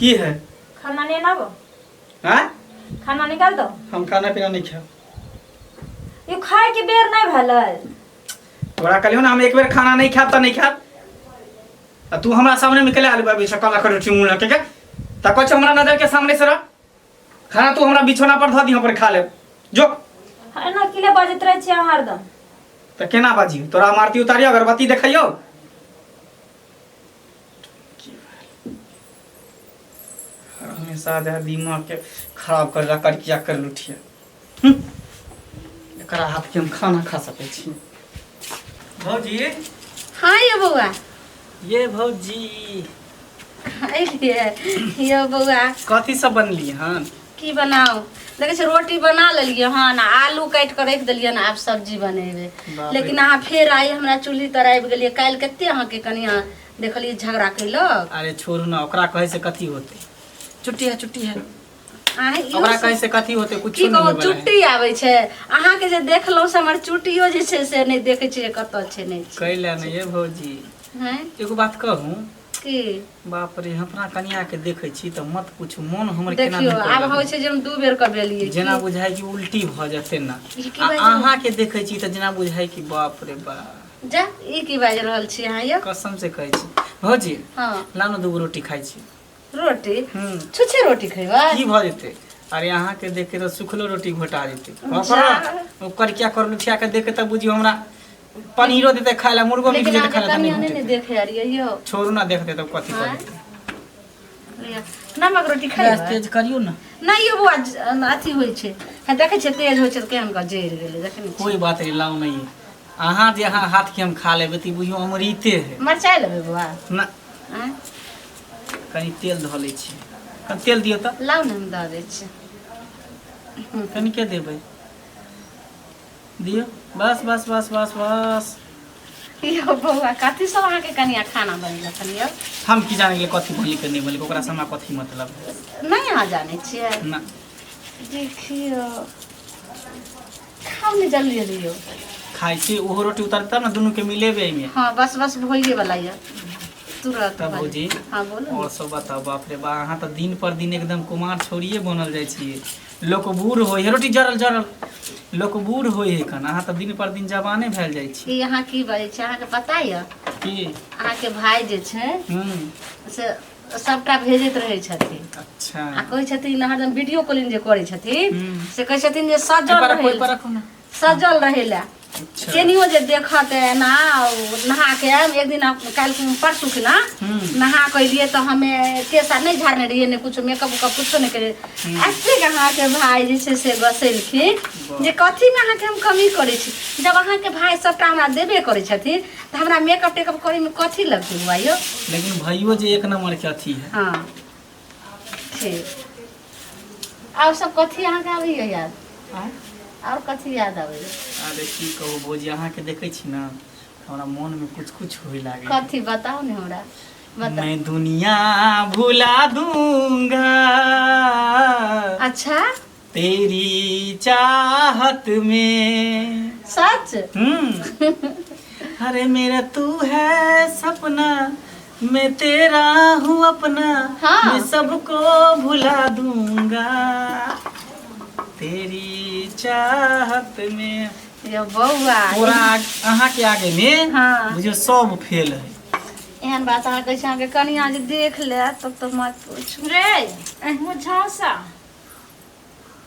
की है? खाना नहीं लाबो? हाँ? खाना निकाल दो। हम खाना पीना नहीं खाएब। यो खाए के बेर नहीं भेलै। तोरा कहलियौ ने हम एक बेर खाना नहीं खाएब तऽ नहीं खाएब, आ तू हमरा सामने में केला आलू बाबी से काला कर मुँह लगे के तऽ कहै छौ हमरा नजर के सामने से रह, खाना तू हमरा बिछौना पर धऽ दिहऽ पर खा लेब जो। एना किले बाजैत रहै छियै अहाँ हरदम? तऽ केना बाजियौ तोरा? हम आरती उतारियौ, अगरबत्ती देखैयौ। हमेशा दे दिमाग के खराब कर कर किया कर लुठिया। एकरा हाथ के हम खाना खा सकै छी भौजी? हाँ ये बौआ। ये भौजी। अलियै यौ बौआ। कथी सब बनली हन? की बनाउ, देखै छियै रोटी बना लेलियै हन, आलू काटि कऽ राखि देलियै हन, आब सब्जी बनेबै। बाप रे। लेकिन अहाँ फेर आइ हमरा चूल्ही तर आबि गेलियै। काल्हि कते अहाँके कनिया देखलियै झगड़ा कयलक। अरे छोड़ू ना, ओकरा कहै से कथी होतै? चुट्टी है, चुट्टी है। अहाँ इहो ओकरा कहै से कथी होतै? की कुछो नहीं कहू होय वाला है। चुट्टी आबै छै अहाँके जे देखलहुँ से हमर चुट्टियो जे छै से नहि देखै छियै कतऽ छै नहि छै। कैला ने ये भौजी? हैं? एगो बात कहूँ? की? बाप रे, हम अपना कनिया के देखै छी तऽ मत पूछू, मन हमर केना देखियौ दिन आब करऽ होइ छै जे हम 2 बेर कऽ बेलियै। जेना बुझाइ कि उल्टी भऽ जेतै ना। ई की आ बाजि अहाँ के देखै छी तऽ जेना बुझाइ कि बाप रे बाप। जा, ई की बाजि रहल छी अहाँ यौ? कसम से कहै छी भौजी। हँ। लाउ ने, दूगो रोटी खाइ छी। रोटी? हूँ। छुच्छे रोटी खैबै? की भऽ जेतै? अरे अहाँ के देख के तऽ सुखलो रोटी घोटा जेतै। जा। ओकर क्या कर लुठिया के देख के तऽ बुझियौ हमरा पनीरो देतै खाय ला, मुर्गो मीट लेकिन देतै अहाँके खाय ला तऽ नहि कनिया नहि ने घोटेतै। देखै आर यौ। छोड़ू ना, देखतै तब कथी आँय? करतै। लिअ, नमक रोटी गैस खैबै? तेज करियौ ने। नहि यौ बौआ, अथी होइ छै। हँ, देखै छियै तेज होइ छै तऽ केहन कऽ जरि गेलै, देखै नहि छियै? कोई बात नहीं, लाउ नहीं। अहाँ जे अहाँ हाथ के हम खा लेबै तऽ ई बुझियौ अमृते है। मरचाइ लेबै बौआ? ना। आँय? कनि तेल धऽ लै छी, कनि तेल दियौ तऽ। लाउ ने, हम दऽ दै छी। कनिके देबै, दियौ, बस बस बस बस बस। यौ बौआ, कथी सब अहाँके कनिया खाना बनेलक हन यौ? हम की जाने गेलियै कथी बनलै के नहि बनलै, ओकरा से हमरा कथी मतलब? नहि अहाँ जानै छियै? ना। देखियौ, खाउ ने जल्दी जल्दी यौ। खाइ छी, ओहो रोटी उतार तब ने दुनू के मिलेबै एहिमे। हँ, बस बस, भइए वाला यऽ तुरंत। तब भऽ भौजी। जायत। हँ, बोलू ने। और सब बताउ। बाप रे बा, अहाँ तऽ दिन पर दिन एकदम कुमार छौड़िए बनल जाइ छियै। लोक बूढ़ होइ है, रोटी जरल जरल, लोक बूढ़ होइ है कन, अहाँ तऽ दिन पर दिन जवाने भेल जाइ छी। ई अहाँ की बाजै छी? अहाँके पता यऽ की? अहाँके भाय जे छै से सबटा भेजैत रहै छथिन। अच्छा। आ कहै छथिन हरदम वीडियो कॉलिंग जे करै छथिन से कहै छथिन जे एहि सजल पर रखू, रहै एहि पर रखू ने। सजल रहै लए। अच्छा। केनियो जे देखत एना नहा के आयब एक दिन, काल्हि परसू खिना नहा के एलियै तऽ हमे केश आर नहि झाड़ने रहियै, नहि कुछो मेकअप उकअप कुछो नहि करियै। एतेक अहाँके भाय जे छै से बसेलखिन जे कथीमे अहाँके हम कमी करै छी? जब अहाँके भाय सबटा हमरा देबे करै छथिन तऽ हमरा मेकअप टेकअप करैमे कथी लगतै बौआ यौ? लेकिन भाइयो जे एक नंबर के अथी है। हँ, ठीक। आओर सब कथी अहाँके आबैए याद? आओर कथी याद आबैए? अरे की कहू भौजी, अहाँके देखै छी ने, हमरा मोन में कुछ कुछ होय लागे। कथी बताउ ने हमरा, बताउ। मैं दुनिया भुला दूंगा अच्छा। तेरी चाहत में। सच? अरे मेरा तू है सपना, मैं तेरा हूँ अपना। हाँ। मैं सबको भुला दूंगा तेरी चाहत में। यौ बौआ। तोरा अहाँ के आगे में बुझियौ सब फेल है। एहन बात अहाँ कहै छी, अहाँके कनिया जे देख ले तब तऽ मत पूछू। रे मुझौसा,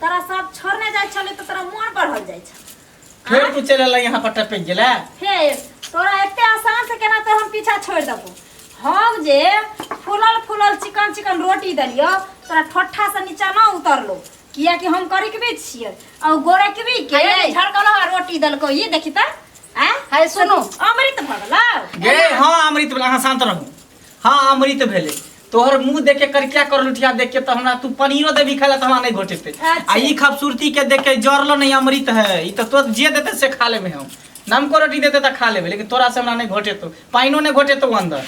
तोरा सब छोड़ने जाइ छलै तऽ तोरा मोन बढ़ल जाइ छै। फेर तू चलि एलै यहाँ पर, टपकि गेलै। फेर तोरा एते आसान से केना तो हम पीछा छोड़ देबो? हम जे फूलल फूलल चिकन चिकन रोटी देलियो, तोरा ठोठा से नीचा ना उतरलो, कियाकि हम करिकबे छियै आ ओ गोरकबी के है। झड़कल रोटी देलको, ई देखी त आँ। है सुनू। अमृत भऽ गेलौ। गे हाँ, अमृत भेलै। अहाँ शान्त रहू। हाँ, अमृत भेलै। तोहर मुंह देख के, करिया कर लुठिया देख के तऽ हमरा तू पनीरो देबी खाय ला तऽ हमरा नहि घोटेतै। अच्छा। आ ई खूबसूरती के देख के जरलो नहीं, अमृत है ई तऽ। तो जे देते से खा लेबै हम। नमको रोटी देते तऽ खा लेबै, लेकिन तोरा से हमरा नहि घोटेतौ, पानिओ नहि घोटेतौ अंदर।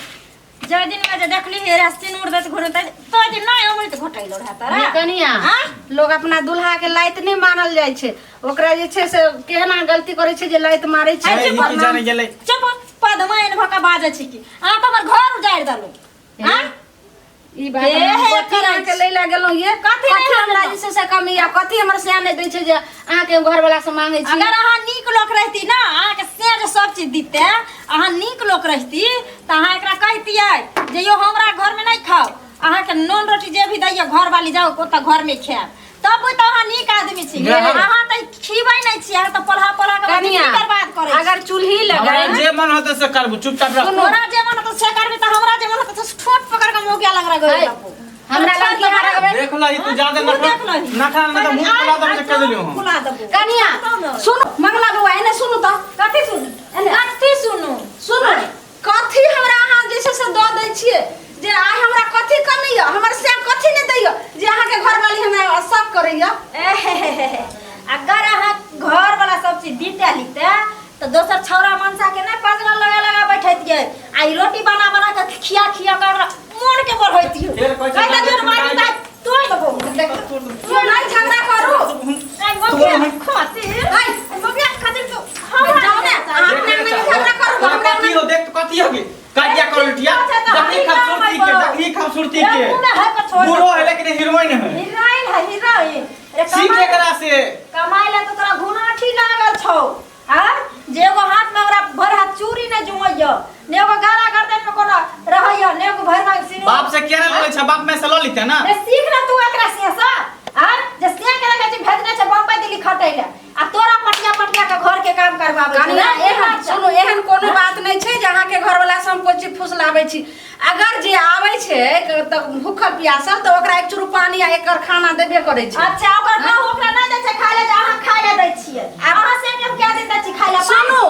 जाहि दिन में जे देखली हे रास्ते नूर दैत घुरतै तो दिन नहि अमृत घोटैलो रहे तोरा। रे कनिया, आँ? लोग अपना दूल्हा के लाइत नहि मानल जाइ छै। ओकरा जे छै से केहना गलती करै छै जे लाइत मारै छै। अरे, ई की जाने गेलै। चुप, पदमाइन भऽ कऽ बाजै छी की? अहाँ तऽ हमर घर उजाड़ि देलहुँ। आँ? ई बात हे, हम हे, कथी करै अहाँके लै लए गेलहुँ ये कथी कथी नहि हमरा लेलहुँ? जे छै से कमी या कथी हमर सएह नहि दै छै जे अहाँके घरवला से मांगै छी अगर अहाँ नीक लोक रहती ना अहाँके से जे सब चीज दिते अहाँ नीक लोक रहती तऽ अहाँ एकरा कहितियै जे यौ हमरा घरमे नहि खाउ अहाँके नून रोटी जे भी दैया घरवाली जाउ ओतऽ घरमे खायब तब तऽ अहाँ नीक आदमी छी अहाँ तऽ खीबै नहि छी अहाँ तऽ पढ़ा पढ़ा के कनिया बर्बाद करै छी अगर चूल्ही हमरा लगै जे मन होतै से करबू चुपचाप रह तोरा जे मन होतौ से करबी तऽ हमरा जे मन होतौ से ठोट पकड़ के मोगिया लग रहा है। हमरा लग की अहाँ रखबै देख लही तू जादे तू देख लही। नखरा नखरा नहि तऽ मुँह फुला देबो से कहि देलियौ हम फुला देबो कनिया सुनू मंगला बौआ एने सुनू तऽ कथी सुनू कथी सुनू सुनू कथी हमरा अहाँ जे छै से दऽ दै छियै जे आइ हमरा कथी कमी यऽ हमर से कथी नहि दैय जे अहाँके घरवाली हमरा शक करैया अगर अहाँ घर वाला सब चीज दिते लिते तऽ दोसर छौड़ा मनसा के नहि पजरा लगा लगा बैठैतियै आ ई रोटी बना बना के खिया खिया के ओकरा मोन के बढ़ैतियै फेर कहै छै, कहै तऽ जोर मारि दाइ तोड़ि देबो नहि झगड़ा करू आइ मगिया खातिर आइ मगिया खातिर तू हमरा जाओ ने अहाँ अपना अंगना में झगड़ा करू हमरा कथी हो देख कथी होगी काटिया कर लुटिया अच्छा, तऽ देखी हम काम खूबसूरती के करब। देखी खूबसूरती ए, के मुँह में है के छोड़ बुढ़ो है लेकिन हीरोइन है हीरोइन है हीरोइन रे सीख कमाई एकरा से कमाई ले तो तोरा घुनाठी लागल छौ आ जे एगो हाथ में हमरा भर हाथ चूड़ी नहि जुमैय ने एगो गारा गर्दन में कोनो रहैय ने एगो भर मांग सिनूर बाप से क्या ना लै छै बाप में से ल लेते ना रे सीख ना तू एकरा से सा आ जे से के रखे छै भेजने छै बम्बई दिल्ली खटै ले आ तोरा पटिया पटिया के घर के काम करवाबै छै कनिया ने, एहन सुनू एहन कोनो बात नहि छै जे अहाँके घरवला से हम कोइ चीज फुसलाबै छी अगर जे आबै छै तऽ भूखल प्यासल तऽ ओकरा एक चूरू पानी आ एकर खाना देबे करै छै अच्छा ओकर कहू ओकरा नहि दै छै खाय ले जे अहाँ खाय ले दै छियै अहाँ से के हम कए दिन दै छी खाय ले सुनू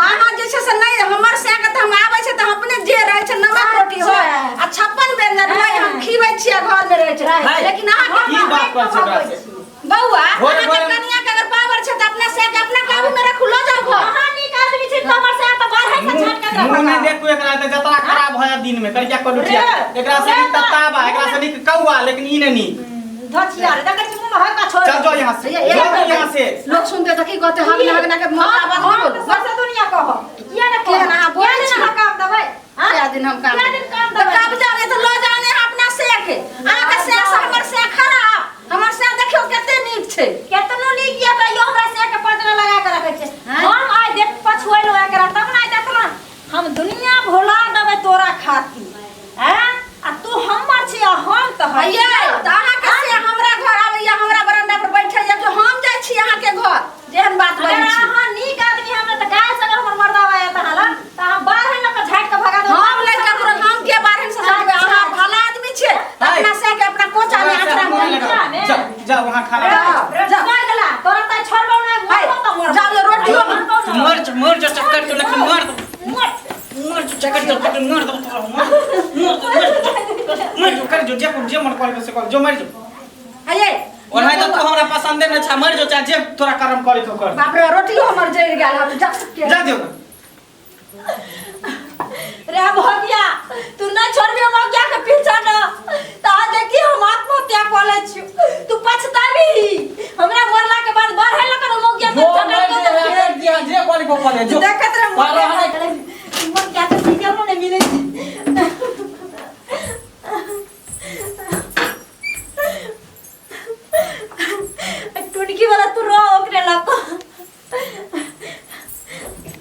अहाँ जे छै से नहि हमर से के तऽ हम आबै छै तऽ हम अपने जे रहै छै नमक रोटी होय आ 56 व्यंजन होय हम खीबै छियै घर मे रहै छै है। लेकिन अहाँके की बात कर छै ओकरा से बौआ भोरे अहाँके भोरे- कनिया के अगर पावर छै तऽ अपना से के अपना काबू मे रखू लऽ जाउ घर अहाँ नीक आदमी छी तऽ हमर से तऽ बाहर से छाट के मुंह नहीं देखू एकरा तऽ जतरा खराब भऽ जात दिन में करिया कलुटिया रे, एकरा से रे नीक तत्ता बा एकरा से नीक कौआ लेकिन ई नहीं नीक धचिया रे देखै छी मुंह में हका छोड़ चल जाओ यहाँ से ये- जाओ यहाँ से लोग सुनते तऽ की कहते हगना हगना के मोटा बात हम नहीं तऽ बोलू सबसे दुनिया कहब किया ने किया ने अहाँ बोलै किया ने छी? अहाँ काम देबै हाँ? क्या दिन हम काम क्या दिन काम तऽ देबै कब जाने तऽ लऽ जाने अपना से के अहाँके से से हमर से खराब हमर से देखियौ कते नीक छै केतनो नीक या तैयो हमरा से के पजरा लगा के रखै छै हाँ? हम आइ देख पछुएलो एकरा तब ने आइ देखल हम दुनिया भुला देबै तोरा खातिर हैं आ तू हमर छी आ हम तऽ हइये तऽ अहाँके से हमरा घर आबैया हमरा बरंडा पर बैठैया जो हम जाइ छी अहाँके घर जेहन बात अगर बजै छी अहाँ नीक आदमी हमरा तऽ गाय से अगर हमर मर्दावा आयत अहाँ लग तऽ अहाँ बाहर लऽ कऽ झाड़ि कऽ भगा देबै हम नहि ककरो हम के बारे से सटबै अहाँ भला आदमी छियै तऽ अपना से के अपना कोचा में आचरा में जा जा वहाँ खाना जा, जा। मर गेला तोरा तऽ छोड़बौ नहि मरबौ तऽ मरबौ जाओ, ये रोटियो मरबौ नहि। मर मर जा चक्कर तो लेकिन मर मर मर चक्कर तो लेकिन मर दो तोरा मर मर मर जो कर जो जे जे मन कर से कर जो मर जो हइये और है तो तू हमरा पसंदे नहीं छा मर जो चाहे जे तोरा कर्म करे तो कर बाप रे रोटियो हमर जरि गेल हम जा जा दियो रे भगिया तू नहीं छोड़बी हम क्या के पीछा न ता देखी हम आत्महत्या कर ले छी तू पछताबी हमरा मरला के बाद बढ़े लगन हम क्या जो मर जे दिया जे करे को करे जो देखत रे पर मर मर क्या के सीखल नहीं मिले टुनकी वाला तू रो ओकरे लको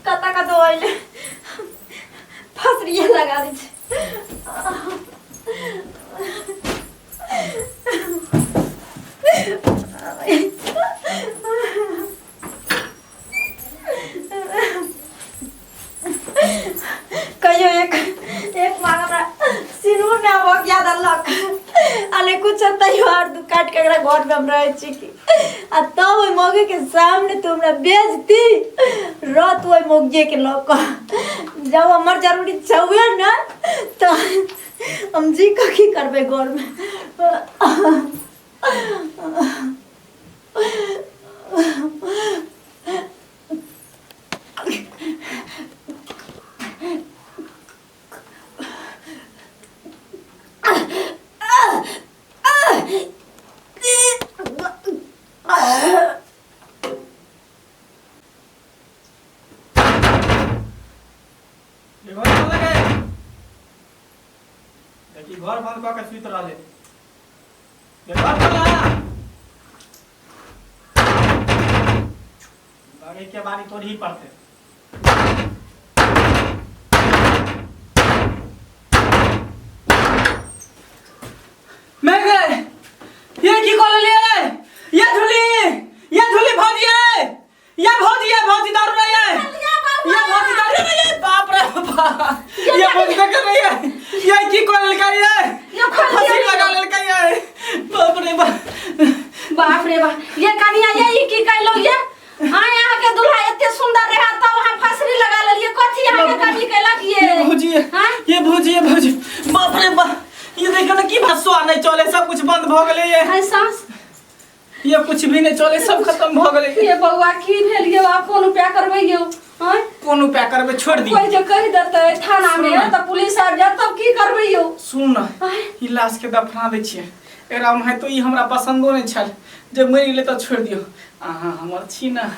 कता कता आइले फसरिया लगा दै छै कहियो एक एक मांग हमरा सिनूर ने आबक याद अनलक आ ने कुछ तैयार दू काट के एकरा घर में हम रहै छी की आ तब ओहि मौगी के सामने तू हमरा बेजती रह तू ओहि मौगिए के लऽ कऽ जब हमर जरूरी छौहे ने तऽ हम जी कऽ की करबै घरमे देखो लगे देखी ई घर बंद कऽ के सुति रहले ये घर खोला लगे के बारी तोड़ ही पड़ते। मैं गए ये की कॉल लिए ये झुली, ये झुली भौजी है, ये भौजी है, भौजी दारू नहीं है, ये भौजी दारू नहीं है, बाप रे बाप, ये भौजी कर रही है, ये की कॉल लगा रही है, ये खोल फांसी दिया। लगा लड़का ये, बाप रे बाप, बाप रे बाप, ये कनिया ये ई की कहलो ये? हाँ यहाँ के दूल्हा एते सुंदर रहे तब वहाँ फांसरी लगा लेलिए, कथी यहाँ के कमी कैलक ये? ये भौजी है, हाँ? ये भौजी है, भौजी, बाप रे बाप, ये देखो ना की भसुआ नहीं चले, सब कुछ बंद भ गेलै ये। हाय सास। ये कुछ भी नहीं चले, सब खत्म भ गेलै। ये बौआ की भेल ये, आप कोन उपाय करबै यौ? हाँ? कोन उपाय करबै, छोड़ दी। कोई जे कहि देतै थाना में सुन ना। तऽ पुलिस आबि जायत तब की करबै यौ? सुन ना, आँय? ई लाश के दफना दै छियै, एकरा ओनाहितो ई हमरा पसन्दो नहि छल, जब मरि गेलै तऽ छोड़ि दियौ। अहाँ हमर छी ना,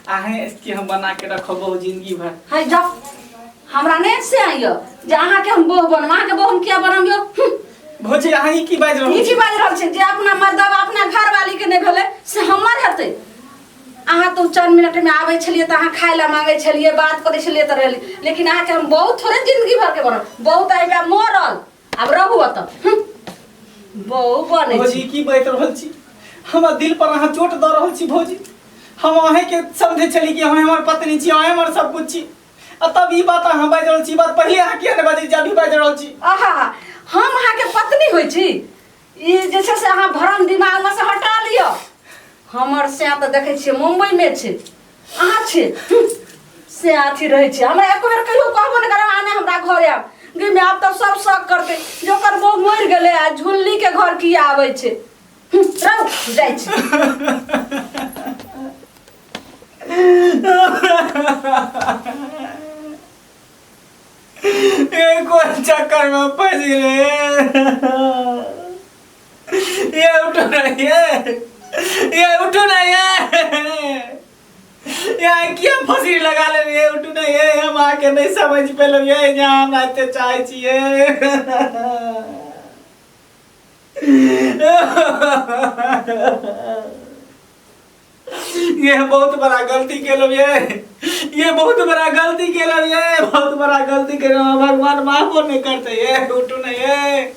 अहें के हम बना के रखब बहु जिंदगी भर। हाय जाओ, हमरा नहि से आइयो जे अहाँके हम बहु बनब, अहाँके बहु हम किया बनब यौ? भौजी अहाँ ई की बाजि रहल ई छी? की बाजि रहल छी? जे अपना मर्दबा अपना घरवाली के नहि भेलै से हमर हेतै। अहाँ तऽ चंद मिनट में आबै छलियै तऽ अहाँ खाय लए मांगै छलियै, बात करै छलियै तऽ रहली, लेकिन अहाँके हम बहुत थोड़े जिंदगी भर के बनब, बहुत आबि मरल आब रहू ओतऽ। बहु बनै भौजी छी। की बाजि रहल छी? हमरा दिल पर अहाँ चोट दऽ रहल छी भौजी। हम अहींके समझै छली कि अहाँ हमर पत्नी छी, अहाँ हमर सब कुछ छी, आ तब ई बात अहाँ बाजि रहल छी। ई बात पहिले अहाँ किया नहि बाजै छी, अभी बाजि रहल छी? आहा, हम अहाँके पत्नी होइ छी, ई जे छै से अहाँ भरम दिमागमे से हटा लिअ। हमर सैं तऽ देखै छियै मुम्बईमे छै, अहाँ छी से अथी रहै छै। हमरा एको बेर कहियो कहबो नहि करब, अहाँ नहि हमरा घर आयब गे माय, आब तऽ सब शक करतै जे ओकर बहू मरि गेलै आ झुल्लीके घर किया आबै छै। रहू जाइ छी। ये कोन चक्कर में फंस गेलै ये? उठो ना ये उठो ना ये, ये किया फंसी लगा ले ये? उठो ना ये, हम आके नहीं समझ पेलो ये, यहाँ हम एते चाहे छियै। ये बहुत बड़ा गलती केलो ये बहुत बड़ा गलती केलो ये, बहुत बड़ा गलती केलो, भगवान माफो नहीं करते ये। उठू ना ये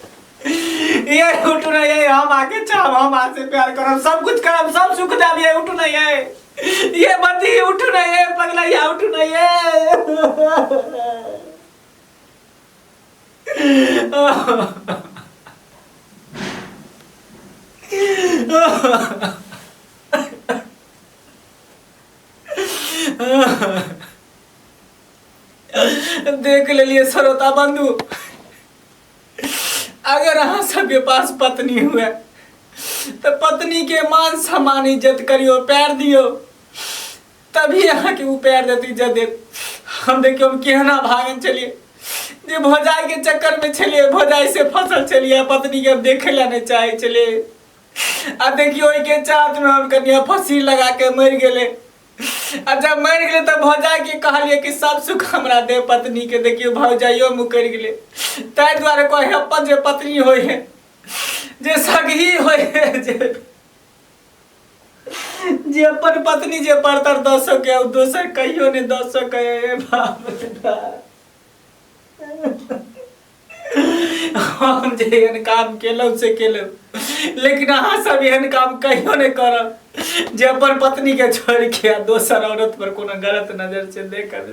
उठू ना ये, हम आके चाहब, हम आसे प्यार करब, सब कुछ करब, सब सुख देब ये। उठू ना ये बंदी, उठू ना ये पगला, ये उठू ना ये। देख लेलिए श्रोता बंधु, अगर अहाँ सबके पास पत्नी हुए तो पत्नी के मान सम्मान इज्जत करियो, पैर दियो, तभी अहाँ के ऊ पैर देत, इज्जत देत। हम देखियो हम केहना भागन चलिए जे भौजाई के चक्कर में छलिए, भौजाई से फसल छलिए, पत्नी के हम देखे ला नहीं चाहे छलिए। आ देखियो ओहि के चाहत में हम कनिया फंसी लगा के मरि गेलै। आ जब मरि गेलै तऽ भौजाई के कहलिए कि सब सुख हमरा दे पत्नी के, देखियो भौजाइयो मुकरि गेलै। ताहि दुआरे कहे अपन जे पत्नी होइ है, जे सगही होइ है, जे अपन पत्नी जे परतर दऽ सके ओ दोसर कहियो नहि दऽ सके। बाप रे बाप, हम जे एहन काम केलहुँ से केलहुँ, लेकिन अहाँ सब एहन काम कहियो नहि करब जे अपन पत्नी के छोड़ि के आ दोसर औरत पर कोनो गलत नजर से देखब।